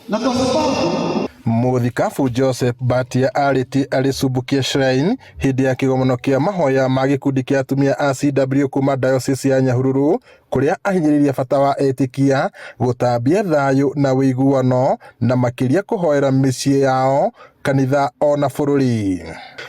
Na kwa sababu Mũthikabu Joseph Mbatia arĩtie arĩ Subukia Shrine hĩndĩ ya kĩgomano kĩa mahoya ma gĩkundi kĩa atumia a CW kuma Diocese ya Nyahururu, kũrĩa ahinyĩrĩirie bata wa etĩkia gũtambia thayũ na ũiguano, na makĩria kũhoera mĩciĩ yao, kanitha ona bũrũri.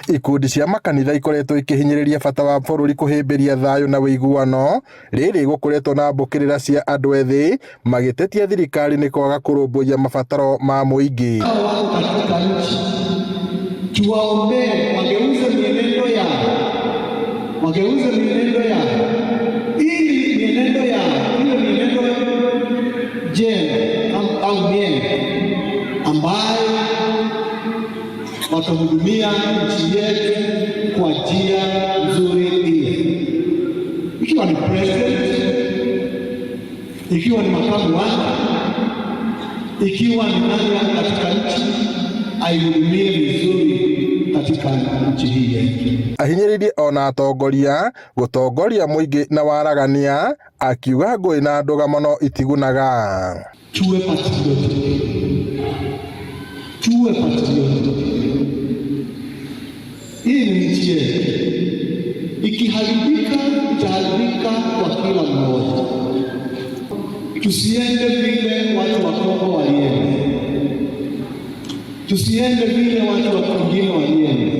Ikundi cia makanitha ikoretwo ikĩhinyĩrĩria bata wa bũrũri kũhĩmbĩria thayũ na ũiguano, rĩrĩ gũkoretwo na mbũkĩrĩra cia andũ ethĩ magĩtetia thirikari nĩ kwaga kũrũmbũiya mabataro ma mũingĩ. Wako katika nchi, tuwaombee wageuze mienendo yao, wageuze mienendo yao ili mienendo yao iwe mienendo njema au miema ambayo watahudumia nchi yetu kwa njia nzuri ile, ikiwa ni president, ikiwa ni makamu wake, ikiwa ni nani katika nchi, aihudumie vizuri katika nchi hii yetu. Ahinyĩrĩirie ona atongoria gũtongoria mũingĩ na waragania, akiuga ngũĩ na ndũgamano itigunaga. Tuwe patriotic, tuwe patriotic. Hii ni nchi yetu, ikiharibika itaharibika kwa kila mmoja. Tusiende vile watu wa Kongo walienda, tusiende vile watu wa kwingine walienda,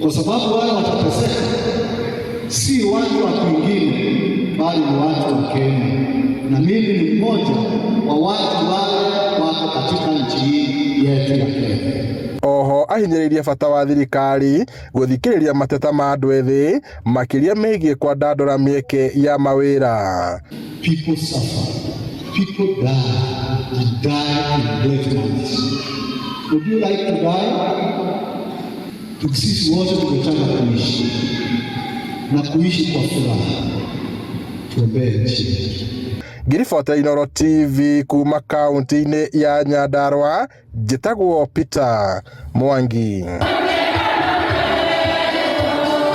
kwa sababu wale watateseka si watu wa kwingine, bali ni watu wa Kenya, na mimi ni mmoja wa watu wale wako katika nchi hii yetu ya Kenya. Oho ahinyĩrĩirie bata wa thirikari gũthikĩrĩria mateta ma andũ ethĩ, makĩria megiĩ kwandandũra mĩeke ya mawĩra. People suffer, people die, and die in great numbers. Would you like to die? Sisi wote tumetaka kuishi na kuishi kwa furaha. Tuombee nchi yetu. Ngĩribotera Inooro TV kuma kaunti-inĩ ya Nyandarua, njĩtagwo Peter Mwangi.